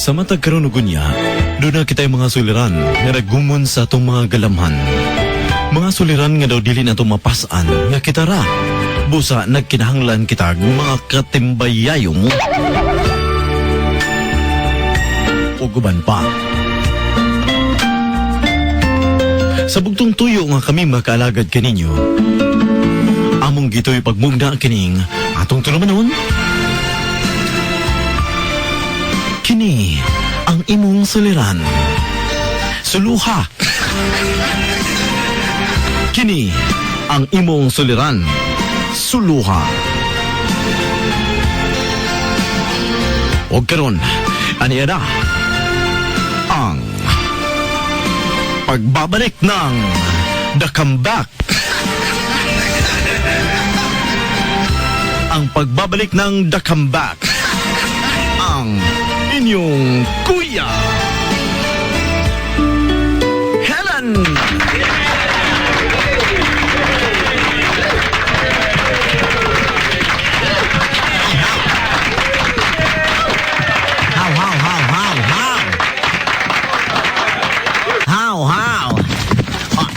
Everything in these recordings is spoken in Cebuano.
Sa matag karon ug unya, duna kitay mga suliran nga nagumon sa atong mga galamhan. Mga suliran nga daw dili nato mapas-an nga kita ra. Busa nagkinahanglan kitag mga katimbayayong ug uban pa. Sa bugtong tuyo nga kami makaalagad kaninyo, among gitoy pagmugna kining atong tulumanon. Kini ang imong suliran. Suluha. Kini ang imong suliran. Suluha. Og karon, aniya na ang pagbabalik ng The Comeback. Ang pagbabalik ng The Comeback. Ang inyong Kuya Helen. How, how, how, how, how? How, how? Oh.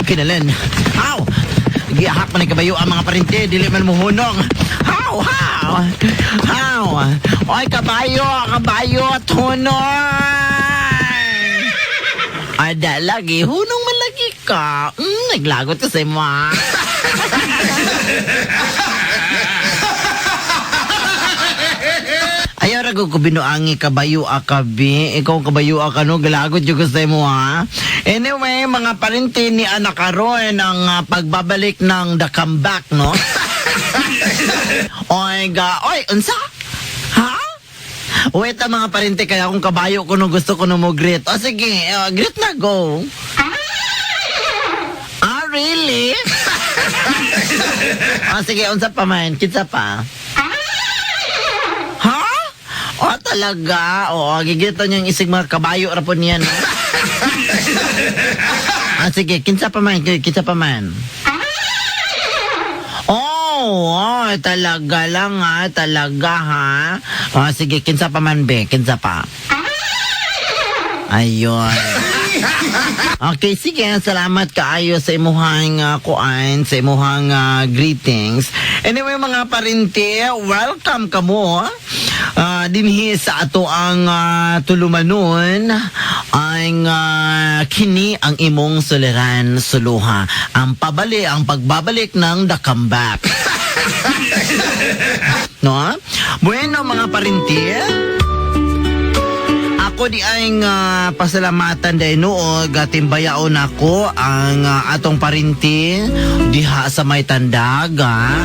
Kinalin. How? Gihak man ni kabayo ang mga parente, dili man muhunong. How, how? How? Oy, kabayo, kabayo, tunong! Ada lagi, hunong man lagi ka. Naglagot ka sa imo, ah. Ayaw ra ko binuangi kabayo akabi. Ikaw kabayo ka no, galagot jud ko sa imo ha. Anyway, mga parente ni anak karon ang pagbabalik ng The Comeback, no? Oy, ga, oy, unsa? Ha? Wait ang mga parente kaya akong kabayo ko no gusto ko no mo greet. O sige, greet na go. Ah, really? O sige, unsa pa man? Kinsa pa? Ha? O talaga? Oo, gigito niyang isig mga kabayo ra po niya, no? Ah, sige, kinsa pa man? Kinsa pa man? Oh, oh, talaga lang ha, talaga ha. O, sige, kinsa pa man be, kinsa pa? Ayun. Okay, sige, salamat kaayo sa imuhang kuan, sa imuhang greetings. Anyway, mga parente, welcome kamo. Dinhi sa ato ang tulumanon ang kini ang imong suliran suluha. Ang pabali, ang pagbabalik ng The Comeback. No? Bueno, mga parente, ako di ay nga pasalamatan dahil noog timbayaon ako ang atong parinti diha sa may tandag ha?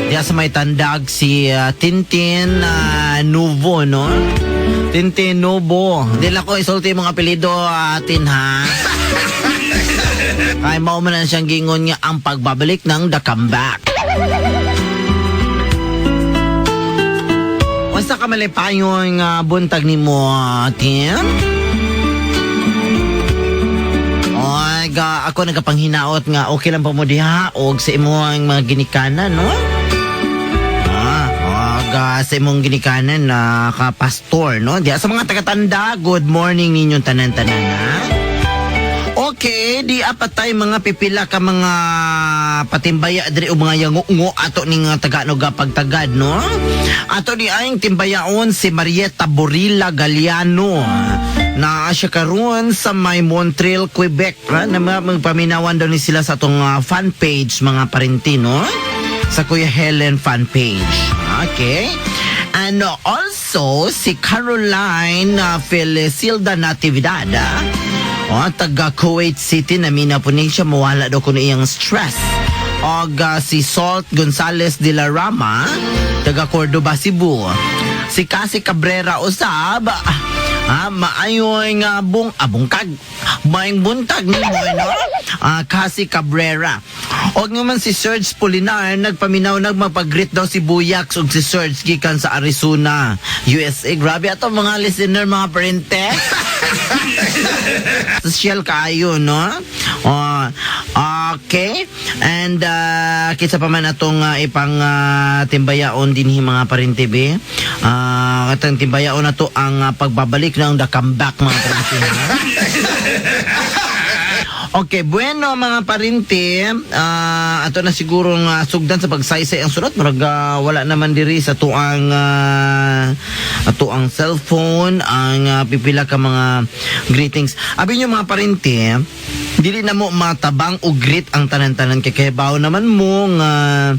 Diha sa may tandag si Tintin Nuvo, no? Tintin Nuvo. Di lang ko isulti mga apelyido atin ha. Kay mao man na siyang gingon nga ang pagbabalik ng The Comeback. Unsa ka malipayon nga buntag nimo, Tim? Oy, ga, ako nagapanghinaot nga okay lang pa mo diha og sa imong mga ginikanan, no? Ah, og sa imong ginikanan na ka pastor, no? Diha sa mga tagatanda, good morning ninyong tanan-tanan, ha? Okay, di apatay mga pipila ka mga patimbaya diri o mga yangungo ato ning taga-no pagtagad, no? Ato di ay timbayaon si Marieta Borilla Galiano. Naa siya karon sa may Montreal, Quebec. Ha? Na mga magpaminawan daw ni sila sa atong fan page mga parente, no? Sa Kuya Helen fan page. Okay. And also si Caroline Felicilda Natividad. O, taga Kuwait City, namina po ni siya, mawala daw kuno iyang stress. Og si Salt Gonzales de la Rama, taga Cordoba, Cebu. Si Cassie Cabrera Usab, maayoy nga bungkag, maayong buntag nimo, no? Cassie Cabrera. Og naman si Serge Polinar, nagpaminaw, nagmapag-greet daw si Buyax og si Serge gikan sa Arizona, USA. Grabe ato mga listener, mga parente. Social kaayo, no? Oh, Okay. And kinsa pa man atong ipang timbayaon dinhi mga parinti be. Katong timbayaon nato ang pagbabalik ng the comeback mga parinti. Ha? Okay, bueno mga parinti, ato na siguro nga sugdan sa pagsaysay ang sulat. Murag wala naman diri sa tuang atuang cellphone ang pipila ka mga greetings. Abi nyo mga parinti, dili na mo matabang og greet ang tanan-tanan kay kahibaw naman mo nga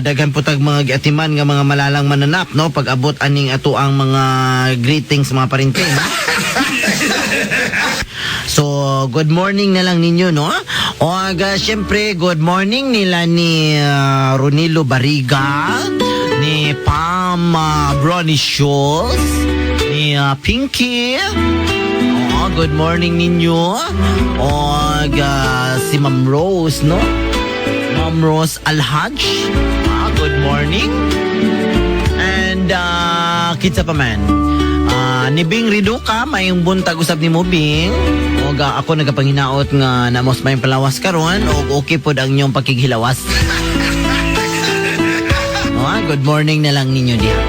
daghan po tag mga giatiman nga mga malalang mananap no pag abot aning atuang mga greetings mga parinti. Ha? So, good morning na lang ninyo, no? O, syempre, good morning nila ni Ronilo Bariga, ni Pam Bronny Schultz, ni Pinky. Oh, good morning ninyo. O, si Ma'am Rose, no? Ma'am Rose Alhaj. Good morning. And, kinsa pa man. Ni Bing Riduka, mayong buntag usab ni mo, Bing. Og ako nagapanginaot nga namos mayong palawas karon og okay pod ang inyong pakighilawas. Oh, good morning na lang ninyo diha.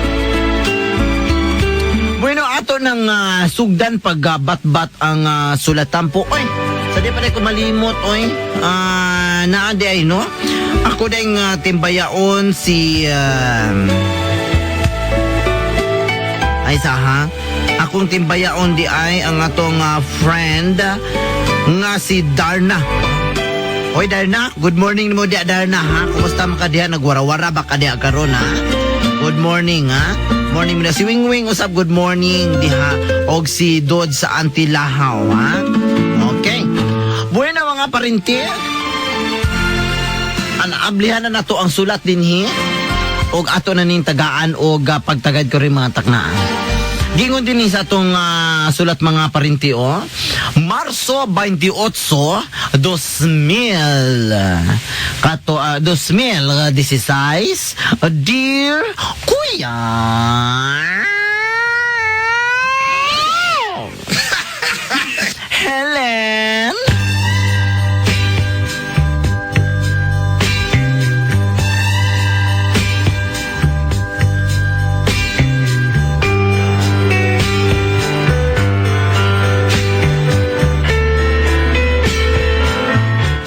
Bueno, ato nang sugdan pag bat-bat ang sulatan po. Oy, sa di pa ko malimot, oy. Naa di ay, no? Ako ding timbayaon si ay sa ha? Akong timbayaon di ay ang atong friend nga si Darna. Oy Darna, good morning nimo diha Darna ha. Kumusta man ka diha? Nagwarawara ba ka diha karon ha? Good morning ha. Morning mo na si Wingwing usab, good morning diha og si Dod sa Antilahaw ha. Okay. Bueno mga parinti. Anablihan na nato ang sulat dinhi og ato na ning tagaan og pagtagad ko rin mga taknaan. Gingon din sa atong sulat mga parinti o. Marso 28, 2000. Kato, 2016. Dear Kuya. Helen.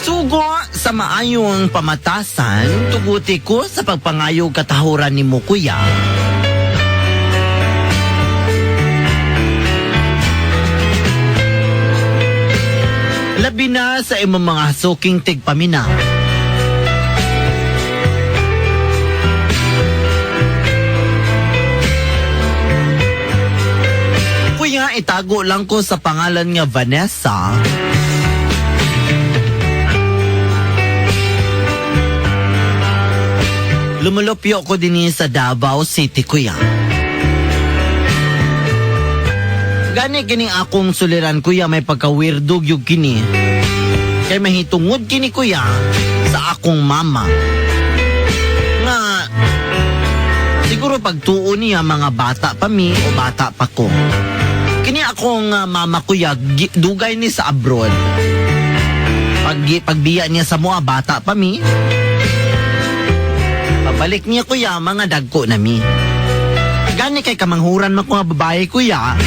Sugo sa maayong pamatasan, tuguti ko sa pagpangayo katahuran ni mo, kuya. Labi na sa imong mga suking tigpamina. Kuya, itago lang ko sa pangalan nga Vanessa. Lumulupyo ko din sa Davao City, kuya. Gani kining akong suliran, kuya, may pagka-weirdo gyud kini. Kay mahitungod kini, kuya, sa akong mama. Nga, siguro pagtuo niya mga bata pa mi o bata pa ko. Kini akong mama, kuya, dugay ni sa abroad. Pagbiya niya sa mua, bata pa mi. Pabalik niya, kuya, mga dagko na mi. Gani kay kamanghuran man ko nga babae, kuya.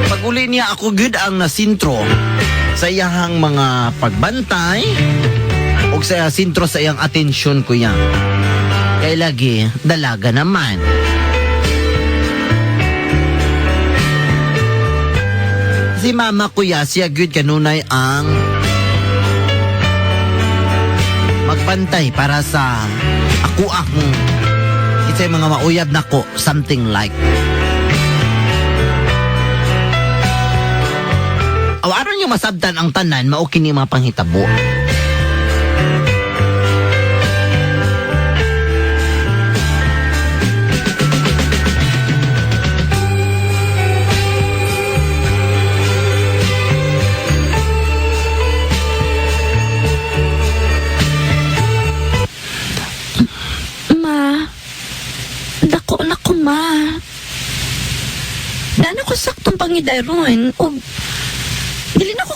Pag-uli niya ako gud ang nasintro sa iyahang mga pagbantay o sa sintro sa iyang atensyon, kuya. Kay lagi, dalaga naman. Si mama, kuya, siya gud kanunay ang magpantay para sa ako akong isa mga mauyab nako, something like. Aw, aron yung masabtan ang tanan, mao kini mga panghitabo. Ma, dako na ko, ma. Dana ko saktong pangidaron og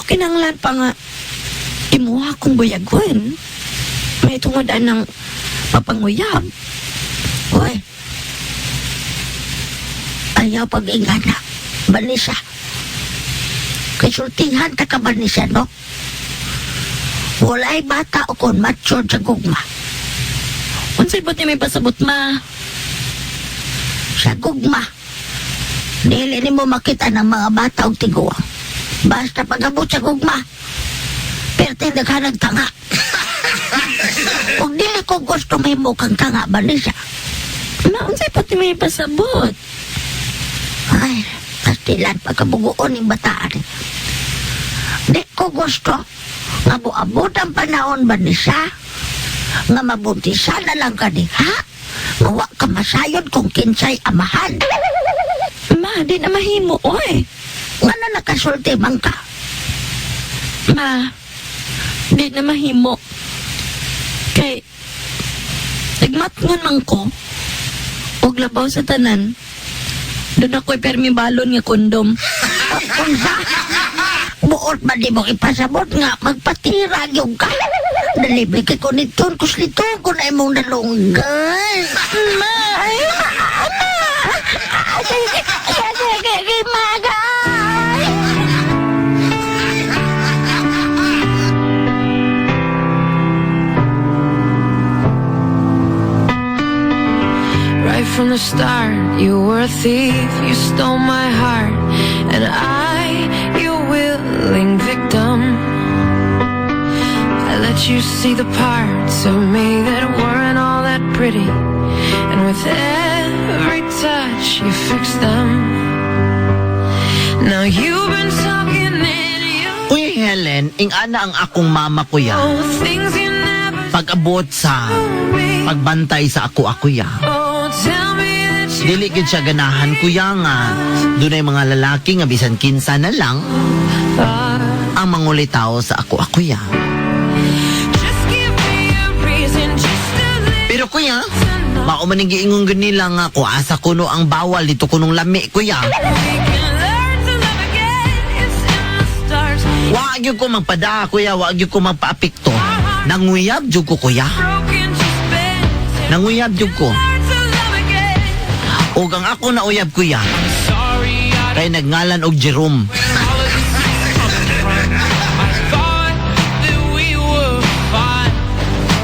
ko kinanglan pa nga imuha kong buyagon. May tungod anang papanguyab. Uy. Ayaw pag-ingana. Vanessa. Kay sultihan ta ka, Vanessa, no? Walay bata o kon mature sa gugma. Unsay buot may pasabot, ma? Sa gugma. Dili nimo makita ng mga bata og tiguang. Basta pag-abot sa gugma, perti naghanag tanga. Kung dili ko gusto may kang tanga, Vanessa. Ma, unsay buot may pasabot? Ay, kastilan pagkabugoon ng bataan. Di ko gusto nga buabot ang panahon ba ni siya? Nga mabuntisa na lang ka ni, ha? Nga wa ka masayod kung kinsay amahan. Ma, di na mahimo, oy. Nga na nakasulti man ka. Ma, di na mahimo. Kay, nagmatngon man ko. Og labaw sa tanan. Doon ako'y permi balon nga kondom. Unsa? Buot ba di mo ipasabot nga magpatira yung ka? Dalibi kay ko nito, kusliton ko na imong nalunggay. Ma, ay, ma, ma. Ay, ay, ay, ay, ay, ma, ay. Right from the start, you were a thief, you stole my heart, and I, your willing victim. I let you see the parts of me that weren't all that pretty, and with every touch, you fixed them. Now you've been talking in your Uy, Helen, ing-ana ang akong mama, kuya. own things you never Pag-abot sa told me. Pagbantay sa ako, ako ya. Oh, tell me that you Dili gid siya ganahan, kuya, nga dunay mga lalaki nga bisan kinsa na lang thought. Ang mangulitaw sa ako ako ya. Just give me a reason just to live Pero kuya, tonight. Mao man ang giingon gud nila nga ko asa kuno ang bawal dito kunong lami, kuya. We can learn to love again. It's in the stars. Wa gyud ko magpada, kuya, wa gyud ko magpaapekto. Nanguyab jud ko, kuya. Broken just bends. Nanguyab jud ko. Learn to love again. Ug ang ako na uyab, kuya, Sorry, I kay nagngalan og Jerome. all of this is coming from. I thought that we were fine.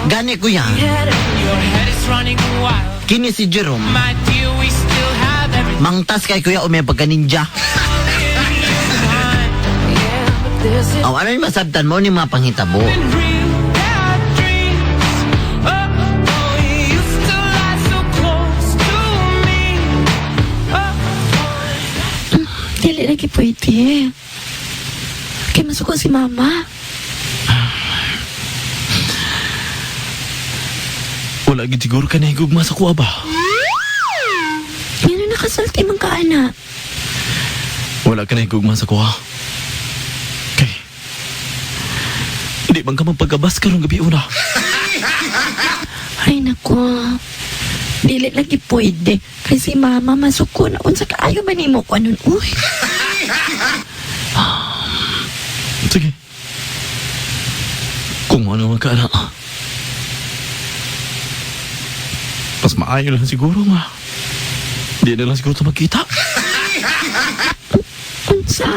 Gani, kuya, Your head is running wild. Kini si Jerome, My dear, we still have everything. Mangtas kay kuya o may pagka-ninja. Yeah, but this is Aw, ano yung masabtan mo ni mga panghitabo? Real bad dreams. Oh, you used to lie so close to me. Oh, Dili lagi pwede. Kay masuko si mama. Wala gid siguro ka nahigugma sa kuha ba? Ngano nakasulti man ka, ana? Wala ka nahigugma sa kuha. Kay, di man ka magpagabas karong gabi una. Ay, nako. Dili lagi pwede. Kay si mama masuko na unsa kaayo man nimo ko anon uy. Sige. Kung ano man ka na. Mas maayo lang siguro nga. Di na lang siguro ito magkita. Unsa?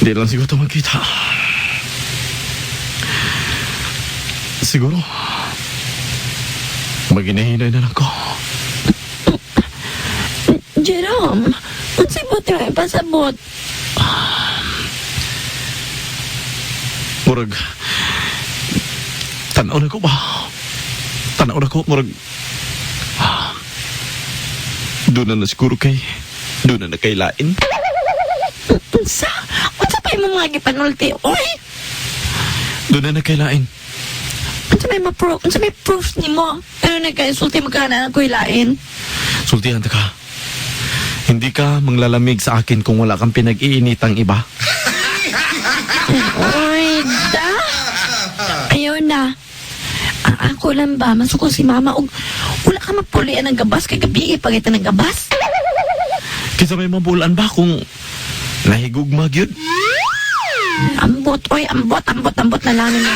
Di na lang siguro ito magkita. Siguro, maginahinay na lang ko. Jerome, unsay buot nga ipasabot? Murag, tanaw na ko ba? Tanaw na ko, murag, doon na na siguro kay, doon na na kay lain. Unsa? Unsa pa imong mga gipanulti? Uy, Doon na na kay lain. Unsa may ma-proof? Unsa may proof nimo? Ano nagkainsulti magkana ko ilain? Sultihan ta ka. Hindi ka manglalamig sa akin kung wala kang pinag-iinitang iba. Uy, da. Ayaw na. Ang ako lang ba, masuko si mama og wala ka mapulian ng gabas kay gabi pagita ng gabas. Kisa may mabulan ba kung nahigugma gyud? Ambot, oy, ambot, ambot, ambot na lang nila.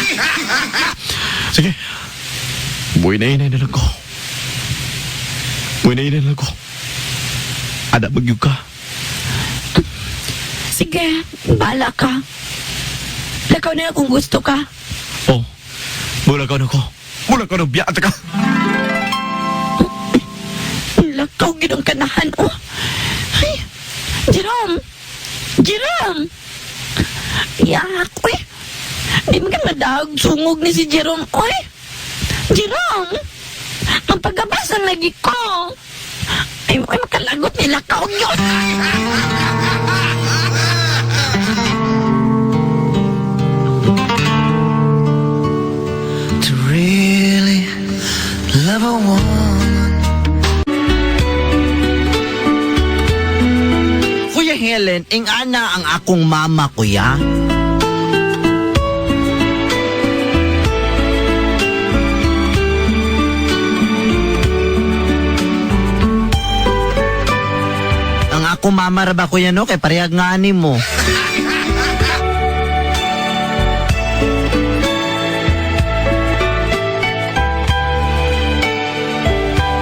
Sige. Buhay na na lang ko. Buhay na na lang ko. Ada magyug ka. Sige, bahala ka. Lakaw na lang kung gusto ka. Oh. Mula ka na ko. Mula ka na biya ka. Lakaw ginong kanahan, oh. Ay, Jerome! Jerome! Yak, oy. Di man ka madaog sungog ni si Jerome, oy. Jerome! Magpagabas ang lagi ko. Ay, oy, makalagot ni lakaw yun. To really love a woman. Kuya Helen, ing-ana ang akong mama, kuya. Ang akong mama ra ba, kuya, no? Kay parehag nga ni mo.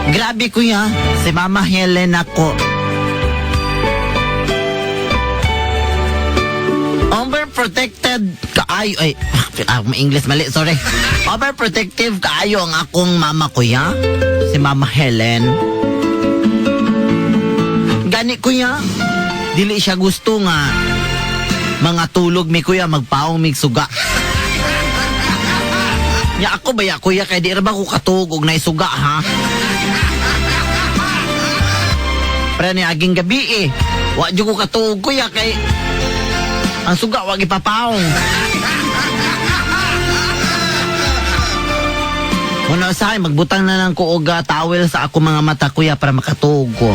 Grabe, kuya. Si Mama Helen ako. Overprotected kaayo ay may English mali, sorry. Overprotective kaayo ang akong mama, kuya. Si Mama Helen. Gani, kuya, dili siya gusto nga mga tulog mi, kuya, magpaong mig suga. Nya ako ba ya, kuya, kay di ra ba ko katuog og naisuga, ha? Pre ni aging gabi eh. Wa jud ko katuog, kuya, kay ang suga wag ipapaong. Muna usahay, magbutang na lang ko og towel sa ako mga mata, kuya, para makatuog ko.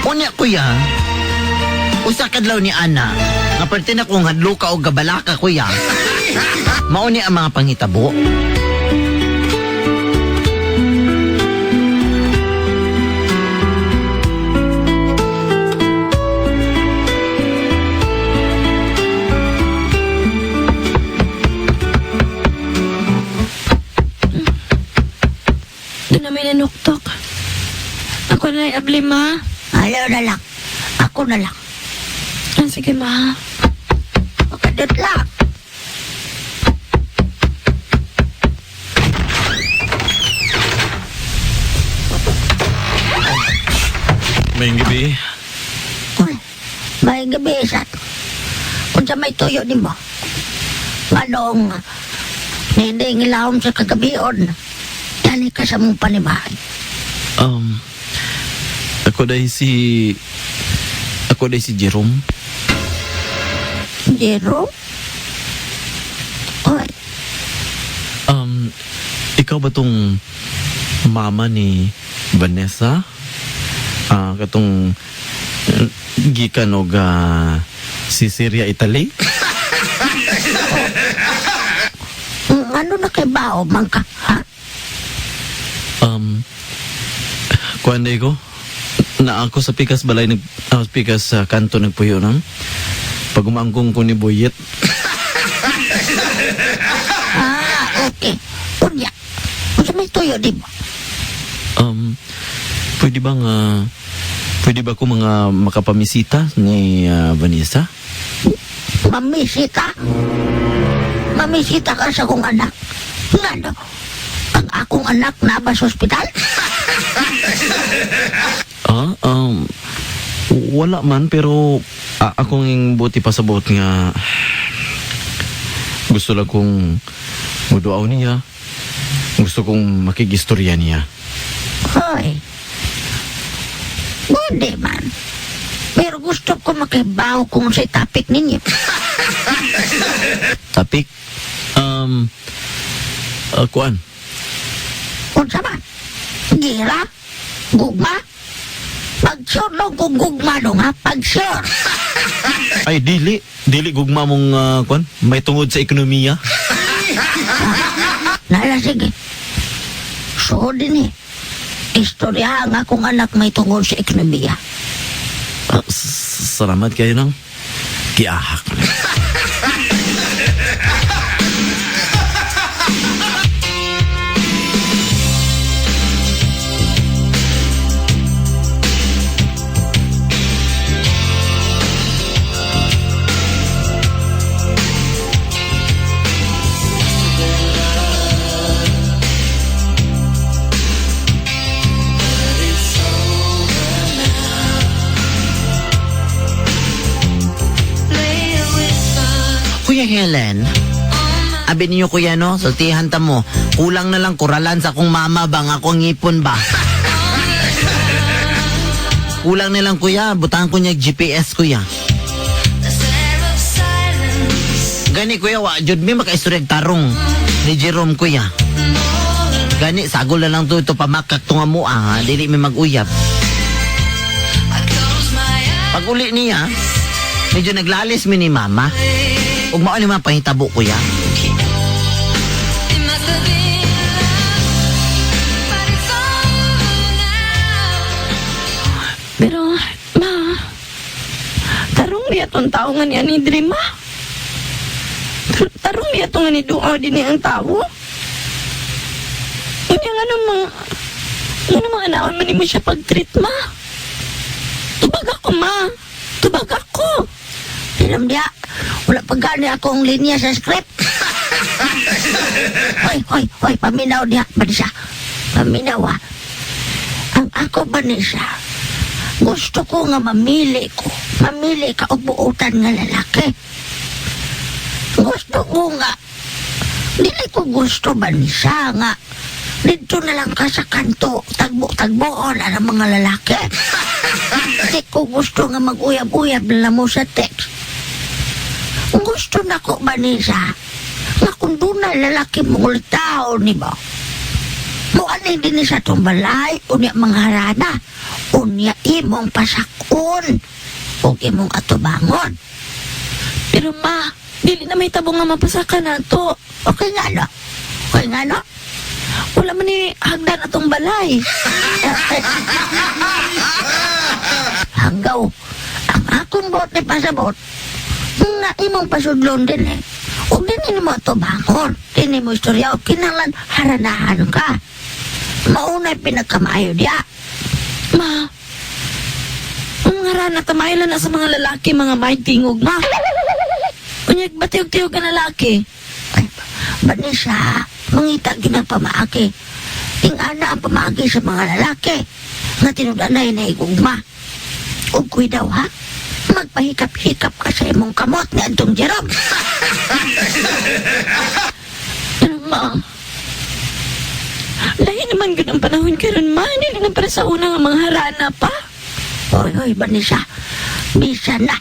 Unya, kuya, usa kadlaw ni Ana, nga parte na kong hadluka og gabalaka, kuya. Mauni ang mga panghitabo. Doon na may nanuktok. Ako na abli, ma. Ayaw na lang. Ako na lang. Ah, sige, ma. Makadot lang. May gabi. Uy, may gabi sa kung sa may tuyo ni mo. Manong, hindi ngilawom sa kagabion. Dali ka sa mong panibahan. Ako dahil si... Ako dahil si Jerome. Jerome? Uy, Ikaw ba tong mama ni Vanessa? Ah, katong gikan og si Syria, Italy? Ano na kay bao man ka, ha? Kuan day ko. Na ako sa pikas balay nag pikas sa kanto nagpuyo nang pag umangkong ko ni Boyet. Ah, okay. Unya, kung may tuyo di mo. Um, pwede ba nga pwede ba ko mga makapamisita ni Vanessa? Mamisita. Mamisita ka sa akong anak. Ngano? Ang akong anak na ba sa ospital? Ah, wala man, pero akong buti pa sa buot nga gusto lang kong muduaw niya. Gusto kong makigistorya niya. Hoy. Pwede man. Pero gusto ko makibaw kung sa topic ninyo. Topic? Kuan? Unsa man? Gira? Gugma? Pag-sure lang kung gugma no nga, pag-sure. Ay, dili. Dili gugma mong kuan. May tungod sa ekonomiya. Nala, sige. So din eh. Istorya ang akong anak may tungod sa ekonomiya. Ah, Salamat kayo nang giahak. Kuya Helen, abi ninyo kuya no, sultihan ta mo. Kulang na lang kuralan sa akong mama ba, nga akong ngipon ba? Kulang na lang kuya, butangan ko niya GPS kuya. Gani kuya, wa jud mi makaistoryag tarong ni Jerome kuya. Gani, sagol na lang to ito pamakak tunga mo ah, dili mi mag-uyab. Pag uli niya, medyo naglalis mi ni mama. Ug mao ni mga pangitabo kuya. Pero, ma, tarong niya tong tao nga niya ni Dre, ma. Tarong niya tong nga ni Duo din ang tao. Unya nga namang, nga namang anaon man mo siya pag-treat, ma. Tubag ako, ma. Tubag ako. Alam niya, wala pa gani akong linya sa script. Hoy, hoy, hoy, paminaw niya, Vanessa. Paminaw ah. Ang ako, Vanessa, gusto ko nga mamili ko. Mamili ka og buutan nga lalaki. Gusto ko nga, dili ko gusto, Vanessa, nga dito na lang ka sa kanto, tagbo-tagboon ang mga lalaki. Di ko gusto nga mag-uyab-uyab na lang mo sa text. Gusto na ko, Vanessa, nga kung doon na lalaki mo tao ni ba? Muanay din sa tumbalay, unya mga harana, unya imong pasakon, ug imong atubangon. Pero, ma, dili na may tabo nga mapasaka na to. Okay nga, no? Okay nga, no? Wala man ni hagdan atong balay. Hanggaw, ang akong bote pasabot, nga imong pasudlon din eh. Ug din mo atubangon, din mo istorya, ug kinahanglan haranahan ka. Maunay pinakamaayo diya. Ma, ang harana tamay na sa mga lalaki, mga may tingog, ma. Unyag batiyog-tiyog ka lalaki. Ay, Vanessa, mangita gyud ang pamaagi. Tingana ang pamaagi sa mga lalaki nga tinud-anay na igugma. Ug kuidaw ha, magpahikap-hikap ka sa imong kamot ni Antong Jerome. Pero ma, lahi naman gud ang panahon karon ma, hindi na para sa una nga mga harana pa. Hoy, hoy, Vanessa, bisa na.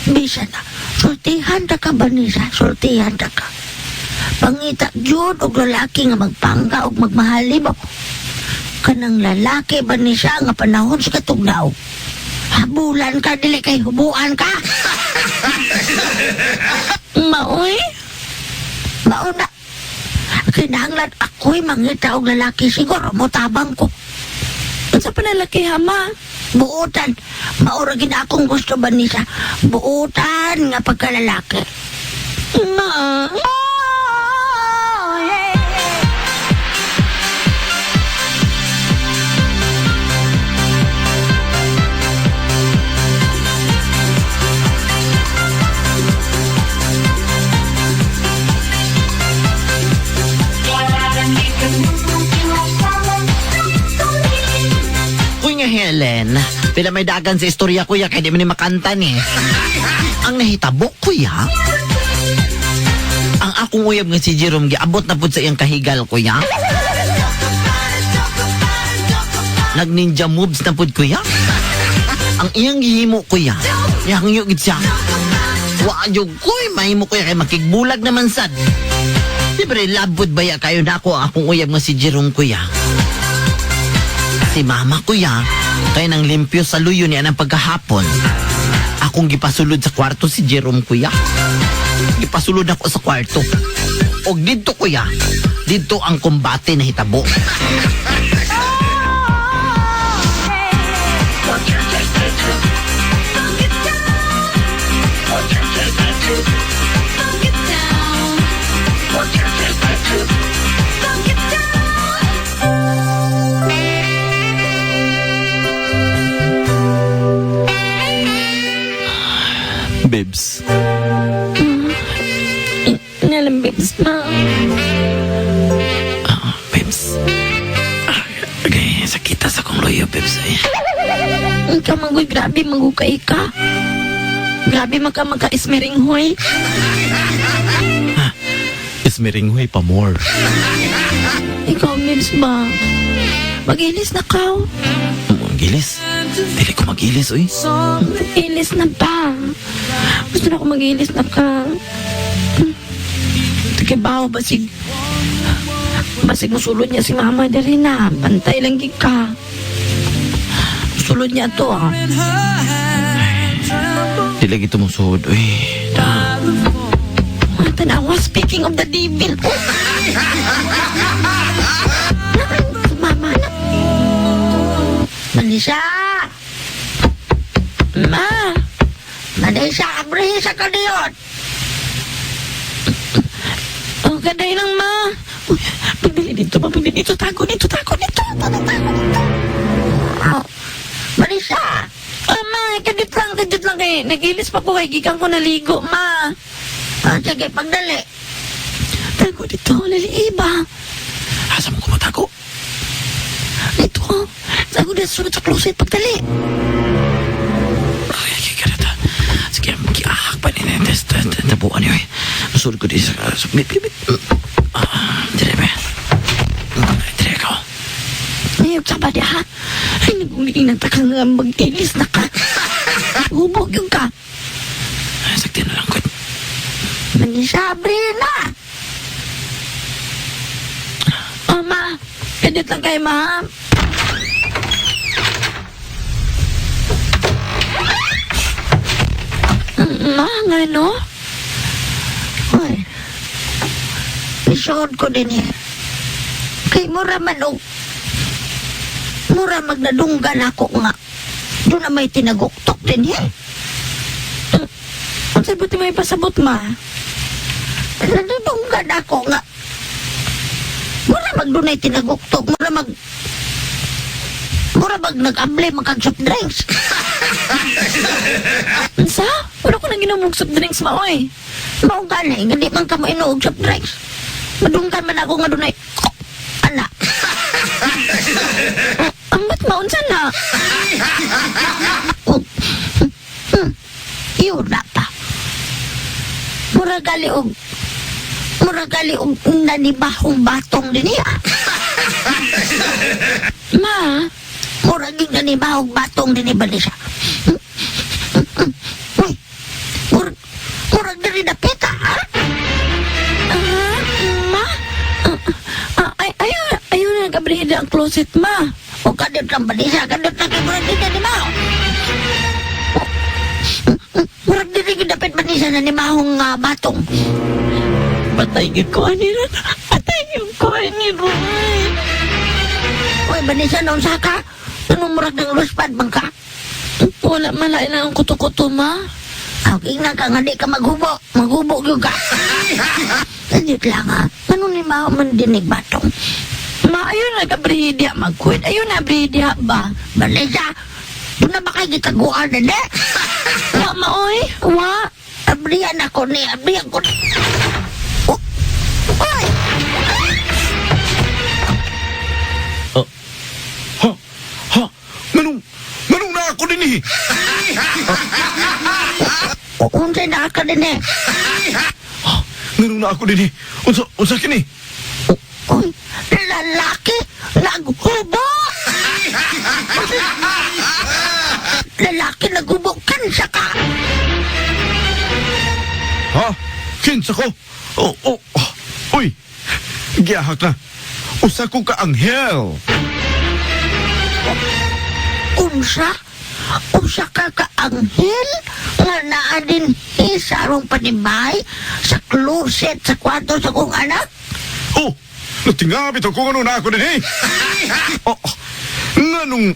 Bisa na. Sultihan ta ka, Vanessa, sultihan ta ka. Pangita gyud og lalaki nga magpangga og magmahal nimo. Kanang lalaki, Vanessa, nga panahon sa katugnaw. Habulan ka, dili kay hubuan ka. Maoy, Mauna. Kinahanglan ako'y mangita og lalaki siguro motabang ko. unsa pa lalaki ha, ma? Buotan. Maura gid akong gusto Vanessa. Buotan nga pagkalalaki. Ma, Kuya Helen, pila may dagan sa istorya kuya kay di man ni makanta ni. Ang nahitabo kuya, ang akong uyab nga si Jerome giabot na pud sa iyang kahigal kuya. Nag ninja moves na pud kuya. Ang iyang gihimo kuya, iyang gid siya. Wa jud koy mahimo kuya kay makigbulag naman sad. Siyempre, labod baya kayo na ako ang akong uyab nga si Jerome kuya. Si mama kuya, kay nang limpyo sa luyo niya ng pagkahapon. Akong gipasulod sa kwarto si Jerome kuya. Gipasulod ako sa kwarto. Og didto kuya, didto ang kumbate na hitabo. Babes. Nalang, babes, ma. Ah, babes. Ah, okay, sakita sa kong loyo, babes. Ay. Ikaw, manggoy, grabe, magukay ka. Grabe, maka maka-ismering hoy. Ismiringhoy pa more. Ikaw, babes ba? Mag-ilis na ka. Magilis. Dili ko magilis, uy. Mag-ilis na ba? Gusto na ako mag-ilis na ka. Sige, bawo, basig. Basig musulod niya si mama diri na. Pantay lang gid ka. Sulod niya to, ah. Dili lagi tumusuod, uy. Da. Ah, tanawa, speaking of the devil. Oh. Si mama na. Manisa! Ma! Manisa, abrihin sa kaniyon! Oh, kaday lang, ma. Uy, pagdali dito, ma. Pagdali dito. Tago dito, tago dito. Tago, tago dito. Oh. Manisa! Ah, ma, kadit lang kay. Nagilis pa ko kay gikan ko naligo, ma. Ah, sige, pagdali. Tago dito, lali ba? Asa mo kumatago? Dito. Tago dito, sulod sa closet, pagdali. Ay, okay, karata. Sige, magiahak pa ni Test. Tabuan niyo, eh. Musulod ko di sa... sa bit, bit, bit. Ah, dire ba? Dire ka. Ay, sa di ha? Ay, naguling na ka nga mag-ilis na ka. Hubog yung ka. Ay, sakti na lang ko. Manisa, abrihin na! Oh, ma. Kadit lang kay ma. Ma, nga no? Uy. Isuod ko din eh. Kay mura man og mura magnadunggan ako nga. Doon na may tinaguktok din eh. Ang sabi may pasabot, ma. Nadudunggan ako nga. Mura mag doon ay tinaguktok. Mura mag nag-able magkag soft drinks. Unsa? Wala ko nang ginom og soft drinks, ma, oy. Mao gani, nga di man ka mo inuog soft drinks. Madunggan man ako nga doon ay ana. Ang ba't maunsa na? Og, yun na pa. Mura gali og mura gali og nanibahong batong din niya. Ma, Mura ging nanibahong batong din ba niya. Uy, mura, mura diri dapita, ha? ah, ma? Ah, ah, ay, ayaw, ayaw na nag-abrihida ang closet, ma. O kadot lang ba niya, kadot lang kay mura diri nanibaho. Mura diri dapit ba niya nanibahong batong. Patay gyud ko ani ron. Patay gyud ko ani ron. Uy, Vanessa, noon saka? Anong murag ng luspad man ka? Wala malain na ang kuto-kuto, ma. Okay na ka nga di ka maghubo. Maghubo yun ka. Sanjit lang ha. Ano ni mao man dinig batong? Ma, ayaw na nag-abrihida magkwit. Ayaw na abrihida ba? Vanessa, doon na ba kayo gitaguan na di? Wa, ma, oy. Wa. Abrihan ako ni, abrihan ko ni. Oh, oy! Ha? Ha? Nganong, nganong na ako din eh? Unsay na ka din eh. Ha? Nganong na ako din eh? Unsa, unsa kini? Uy, lalaki, naghubo! Lalaki, naghubo, kansa ka! Ha? Kinsa ko? Oh, oh, oh. Uy, giyahak na. Usa ko ka anghel. Unsa? Unsa ka ka anghel nga naa din sa arong panibay sa closet sa kwarto sa kong anak? Oh, natingabit ako nganong na ako din eh. Oh, oh. Nganong,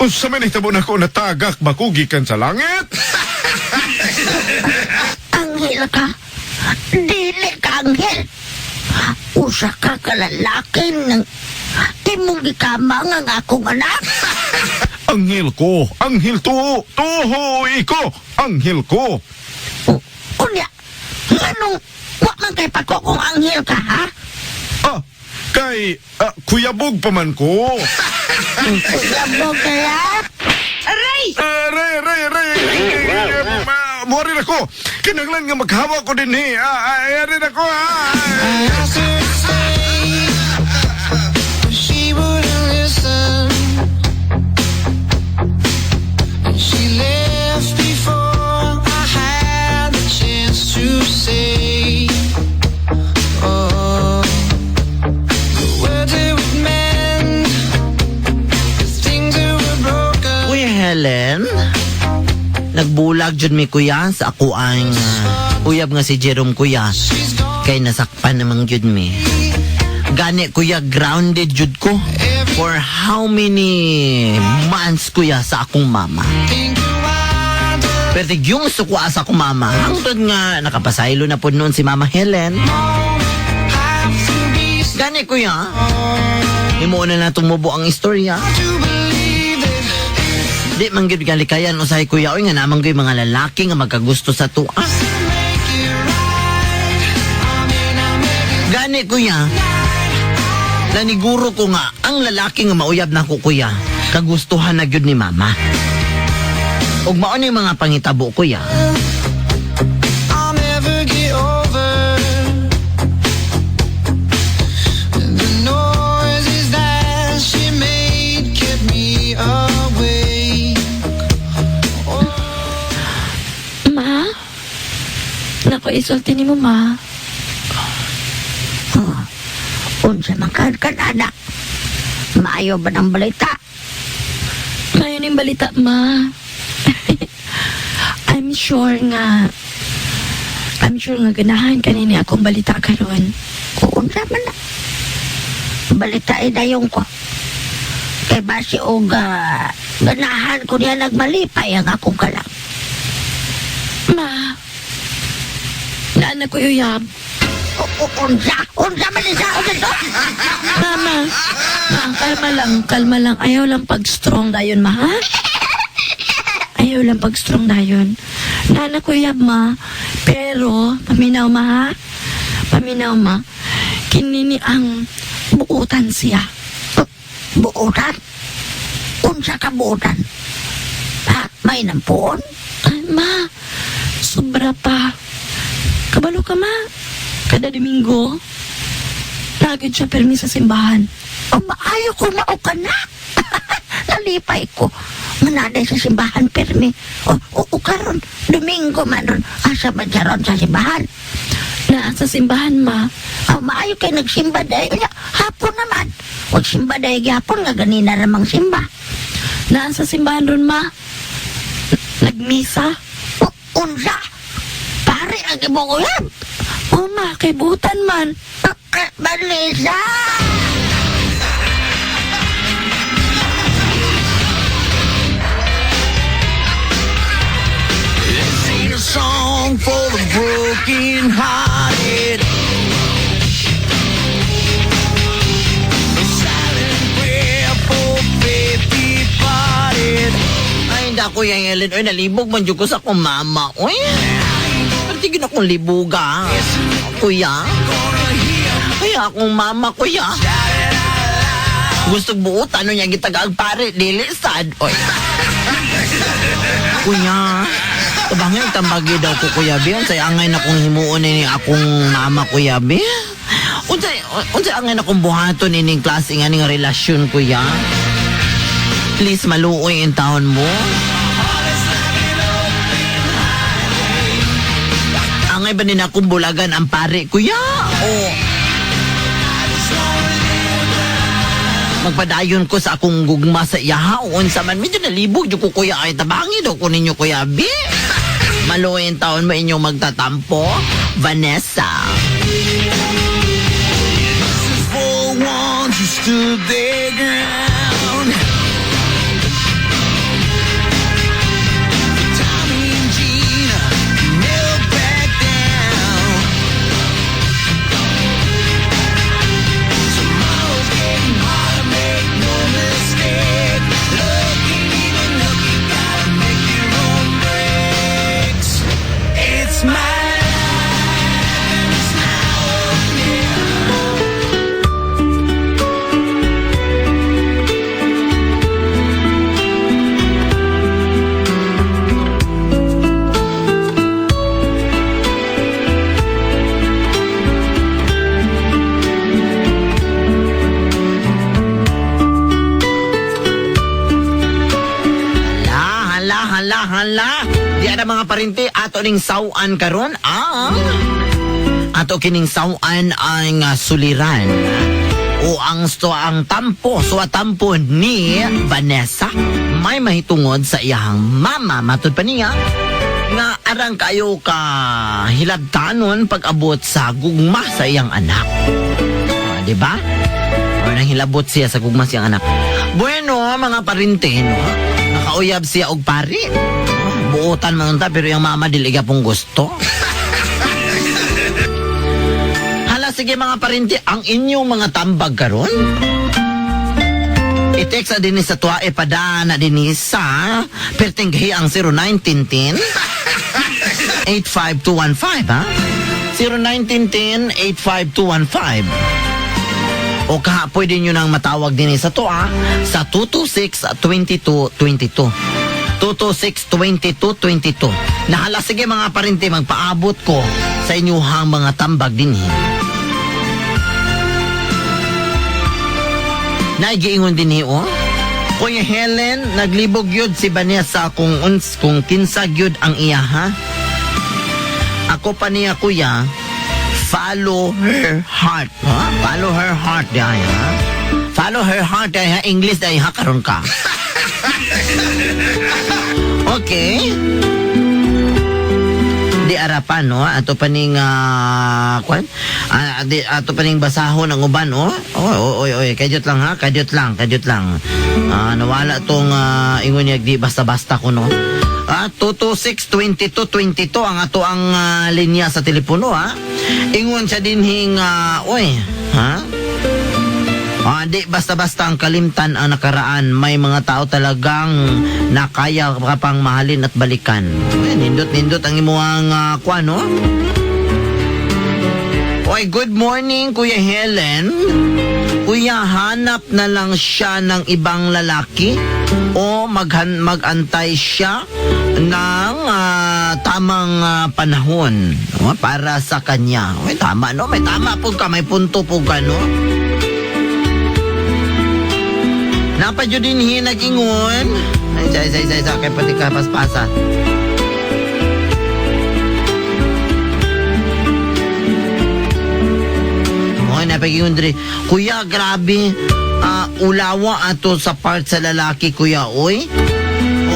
unsa man hitabo na ako natagak ba ko gikan sa langit? Anghel ka? Dili ka anghel. Usa ka ka lalaki ng timong gikamang ang akong anak. Anghel ko, anghel to, tuhoy ko, anghel ko. O, unya, nganong wa man kay pako kung anghel ka, ha? Ah, kay kuyabog pa man ko. Kuyabog kaya? Aray, aray, aray. Muari na ko. Kinahanglan nga maghawa ko din eh. Ah, aray na ko, ah. I asked her to stay, but she wouldn't listen. And she left before I had the chance to say, oh, the words that would mend the things that were broken. Kuya Helen, nagbulag jud mi, kuya, sa ako ang uyab nga si Jerome, kuya. She's gone. Kay nasakpan namang jud mi. Gani, kuya, grounded jud ko for how many months, kuya, sa akong mama. Think why Pero yung sukwa sa akong mama, hangtod nga nakapasaylo na po noon si Mama Helen. have to be Gani, kuya, himuon na na tumubo ang istorya. to believe it. Di man gyud galikayan usahay, kuya, oy, nga naman gyud mga lalaki nga magkagusto sa tuwa. Make it right. I may not make it. Gani, kuya, naniguro ko nga ang lalaki nga mauyab na ko, kuya, kagustuhan na gyud ni mama. Ug mao ni mga pangitabo, kuya. I'll never get over the noises that she made kept me awake. Ma? Nako, isulti ni mo, ma. Unsa man kan kan, anak? Maayo ba ng balita? Maayo yung balita, ma. I'm sure nga ganahan kanini akong balita karon. Unsa man na? Balita dayon ko. Kay basi og ganahan ko niya nagmalipay ang akong kalam. Ma, naa na ko uyab. Unsa? Unsa man ni sa unsa? Mama, ma, kalma lang, kalma lang. Ayaw lang pag-strong dayon, ma, ha? Ayaw lang pag-strong dayon. Naa na ko uyab, ma. Pero, paminaw, ma, ha? Paminaw, ma. Kinini ang buutan siya. Buutan? Unsa ka buutan? Ha? May nampuon? Ay, ma, sobra pa. Kabalo ka, ma. Kada Domingo, lagi siya permi sa simbahan. O maayo ko mao ka na. Nalipay ko. Manaday sa simbahan permi. O karon Domingo man ron. Asa man siya ron sa simbahan? Naa sa simbahan, ma. O maayo kay nagsimba dahil. Unya, hapon naman. Wag simba dahil gihapon nga ganina ramang simba. Naa sa simbahan ron, ma. Nagmisa. O, unsa? Pare ang imong uyab. O, ma, kay buutan man. Ah, Balisa! This ain't a song for the broken hearted. A silent prayer for faith departed. Ay, hindi ako yung Ellen. Oy, nalibog man jud ko sa akong mama. Oy, pero tigil akong libuga. Kuya. Kaya akong mama, kuya. Gusto buot, ano niya gitagaag pare, dili sad. Oy. Kuya, tabangay tambagi daw ko, Kuya Bi. Unsay angay na kong himuon ni akong mama, Kuya Bi? Unsay angay na kong buhaton ining klase nga ning relasyon, kuya? Please, maluoy in taon mo. Angay ba ni akong bulagan ang pare, kuya? O magpadayon ko sa akong gugma sa iyaha o unsa man? Medyo nalibog jud ko, kuya, ay tabangi daw ko ninyo, Kuya B. Maluoy in taon mo, inyong magtatampo, Vanessa. This is for ones who stood their ground. For Tommy and Gina, who never back down. Tomorrow's getting harder, make no mistake. Look in the Di na mga parinti, ato ning sawan karon ang ato kining sawan ang suliran o ang so ang tampo, so tampo ni Vanessa may mahitungod sa iyang mama. Matud pa niya nga arang kayo ka hilabtanon pag-abot sa gugma sa iyang anak. Di ba? O nang hilabot siya sa gugma sa iyang anak. Bueno, mga parinte, no? Nakauyab siya og pari. Buotan man unta pero yung mama dili pong gusto. Hala, sige mga parinte, ang inyong mga tambag karon. I-text na din sa tuwa, ipadana din sa pertinghi ang 0910 85215, ha? 0910 85215. O kaha, pwede nyo nang matawag din sa tuwa sa 226-2222. 226-2222. Nahala, sige mga parinte, magpaabot ko sa inyuhang mga tambag din. Naigiingon din oh. Kuya Helen, naglibog yun si Vanessa kung uns kung kinsa gyud ang iya, ha? Ako pa niya, kuya, follow her heart. Ha? Follow her heart, diay, ha? Follow her heart, diay, ha? English, diay, ha? Karon ka. Okay. Di arapan, no? Ato pa ning, kwan? Di, ato pa ning basahon ang uban, oh. Oy, oy, oy, kadyot lang, ha? Kadyot lang, kadyot lang. Nawala tong ingon niya, di basta-basta ko, no? 226-2222 ang ato ang linya sa telepono, ha? Ingon siya din hing, oy, ha? Di basta-basta ang kalimtan ang nakaraan. May mga tao talagang nakaya ka pang mahalin at balikan. Ay, nindot-nindot ang imuhang kwan, no? Oy, good morning, Kuya Helen. Kuya, hanap na lang siya ng ibang lalaki o mag-antay siya ng tamang panahon, no? Para sa kanya. Oy, tama, no? May tama po ka, may punto po ka, no? Napadyo din hinag-ingon. Ay, say, say, say, say, kay pati ka paspasa. Oy, napag-ingon diri. Kuya, grabe. Ulawa ato sa part sa lalaki, kuya, oy.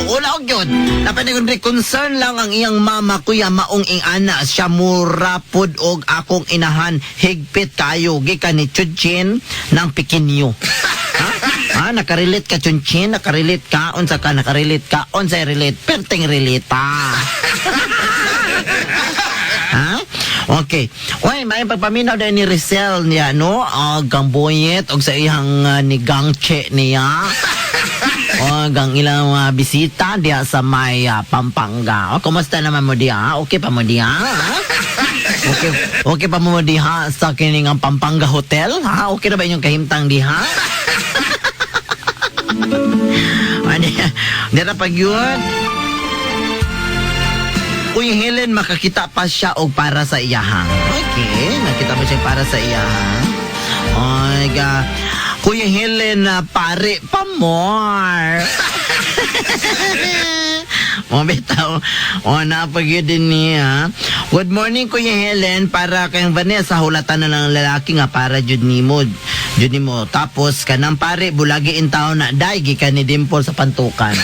Ulaw yun. Napag-ingon diri, concern lang ang iyang mama, kuya, maong ing ana. Siya mura pod og akong inahan. Higpit kayo. Gikan ni Chuchin ng Pikinyo. Ha? Ha? Nakarelate ka, Chunchin? Nakarelate ka? Unsa ka? Nakarelate ka? Unsay relate? Perting relate, ha? Ha? Okay. Uy, may pagpaminaw dahil ni Rizal niya, no? Gang boyet, og sa iyang ni Gang Che niya. O, gang ilang bisita diya sa may Pampanga. O, kumusta naman mo diya? Okay pa mo diya? Ha? Okay, okay pa mo diha sa kining ang Pampanga Hotel? Ha? Okay na ba inyong kahimtang diha? Ano yan? Dira pag yun. Uy, Helen, makakita pa siya og para sa iyaha. Okay, nakita pa siya para sa iyaha. Oy, ga. Kuya Helen, pare pa more. O, bitaw. O, napag-yun din niya. Good morning, Kuya Helen. Para kayong Vanessa, hulatan na lang lalaki nga para jud nimo. Jud nimo. Tapos, kanang pare, bulagi in taon na. Day, gikan ni Dimple sa pantukan.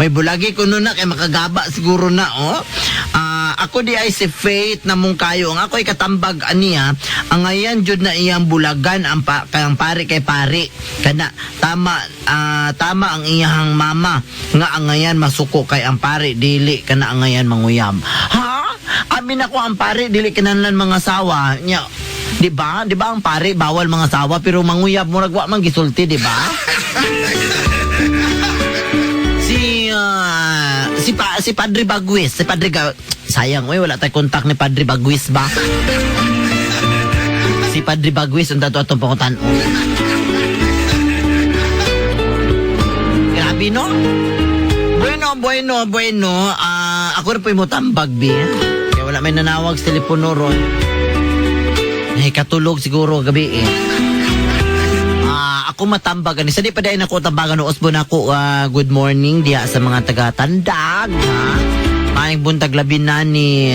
Oy, bulagi ko nun na, kay makagaba siguro na, oh. Ako di ay si Faith na mong kayo. Ang ako'y katambag aniya, ang ayan jud na iyang bulagan ang kayang pare kay pare. Kana tama tama ang iyang mama nga ang ayan masuko kay ang pare dili kana ang ayan manguyab. Ha? Amin ako ang pare dili kinahanglan mga sawa. Nya, di ba? Di ba ang pare bawal mga sawa pero manguyab murag wa man gisulti, di ba? Si Padre Bagwis, si Padre sayang oy wala tay kontak ni Padre Bagwis ba? Si Padre Bagwis unta to atong pangutan. Grabe no? Bueno, bueno, bueno. Ako rin po yung mutambag, bi. Kaya wala may nanawag sa telepono ron. Ay, katulog siguro gabi eh. Ako matambag ani. Sa di pa dayon ako tambagan no usbo nako, good morning diha sa mga taga-Tandag, ha. Maayong buntag labi na ni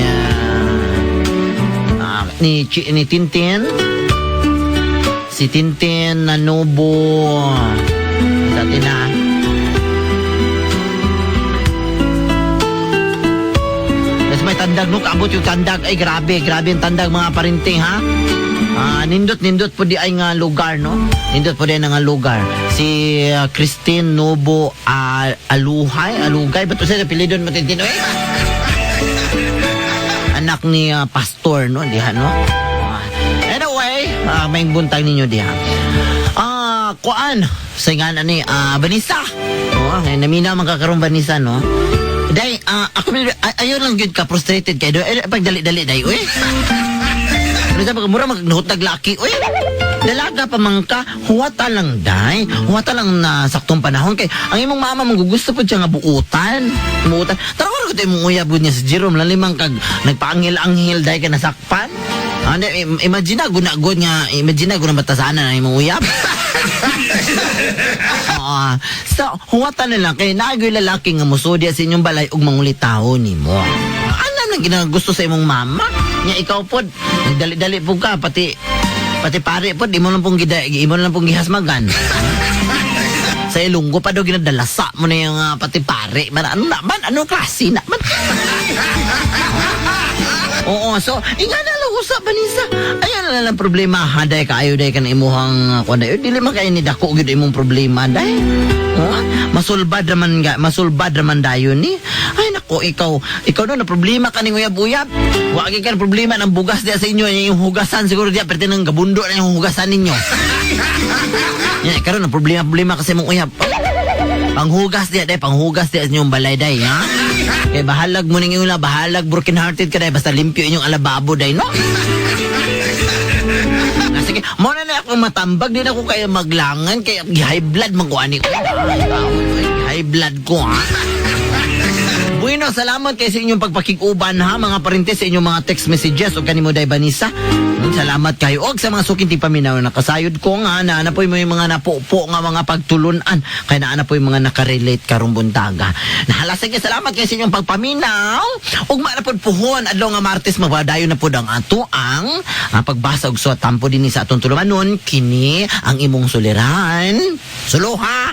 ni Tintin. Si Tintin Nanubo. Sa atin na. Tapos may Tandag, no? Kaabot yung Tandag. Ay, grabe. Grabe yung Tandag, mga parinting, ha? Nindot po di ay nga lugar, no? Nindot po di ay nga lugar. Si Christine Nobo Aluhay, Alugay. Ba't siya apelyido mo, Tintin? Oy! Anak ni pastor, no? Diha, no? Anyway, may buntag ninyo diha. Kuan. Sa nga na ni Vanessa. Oh, ngayon, namina man kakarong Vanessa, no? Day, ako ayaw lang gyud ka frustrated kay do. Eh, pag dali-dali day, uy. Ano sabi ko, mura magnuhutag laki, uy. Dalaga pa man ka, huwata lang day. Huwata lang na saktong panahon kay ang imong mama mong gusto po siya nga buutan. Buutan. Tara ko imong uyab gud niya si Jerome lalimang kag nagpaanghel-anghel day ka nasakpan. Ano, imagine na guna-gud nga, imagine na guna batasanan ang imong uyab. Oo. So, huwata na lang kay naagoy lalaki nga musudya sa inyong balay ug mangulitaho nimo. Alam lang ginagusto sa imong mama. Nya ikaw pod, nagdali-dali po ka pati pare pod imo lang pong gida, imo lang pong gihasmagan. Sa Ilonggo pa daw ginadalasa mo na yung pati pare. Man, ano na man? Anong klase na man? Oo, so, inga na lang usap, Vanessa. Ayan na lang problema, ha, day ka, ayaw day ka na imuhang, kuwan day. Dili man kayo ni dako gyud imong problema, day. Oo, masulbad raman ga, masulbad raman dayon ni. Ay, nako, ikaw no, na problema ka ning uyab-uyab. Wa gyud ka na problema ng bugas diya sa inyo, yung hugasan siguro diya, perti ng gabundo na yung hugasan ninyo. Yan, karon na problema kasi mong uyab. Panghugas diya, day, panghugas diya sa inyong balay, day, ha? Kay bahalag mo ning ila, bahalag broken hearted ka, day, basta limpyo inyong alababo, day, no? Sige, mo na na ako matambag, di na ako kaya maglangan, kaya high blood man ko ani ko. High blood ko, ha? Bueno, salamat kay sa inyong pagpakig-uban, ha, mga parente, sa inyong mga text messages o kanimo day Vanessa. Salamat kayo. Og sa mga suking tipaminaw, nakasayod ko nga, na po yung mga napupo nga mga pagtulunan. Kaya na po yung mga nakarelate karong buntaga. Nahala, sige, salamat kayo sa inyong pagpaminaw. Ug maana pod puhon, adlaw nga Martes, magpadayon na pod ang ato ang pagbasa og suwat tampo dinhi sa atong tulumanon, kini ang imong suliran. Suluha!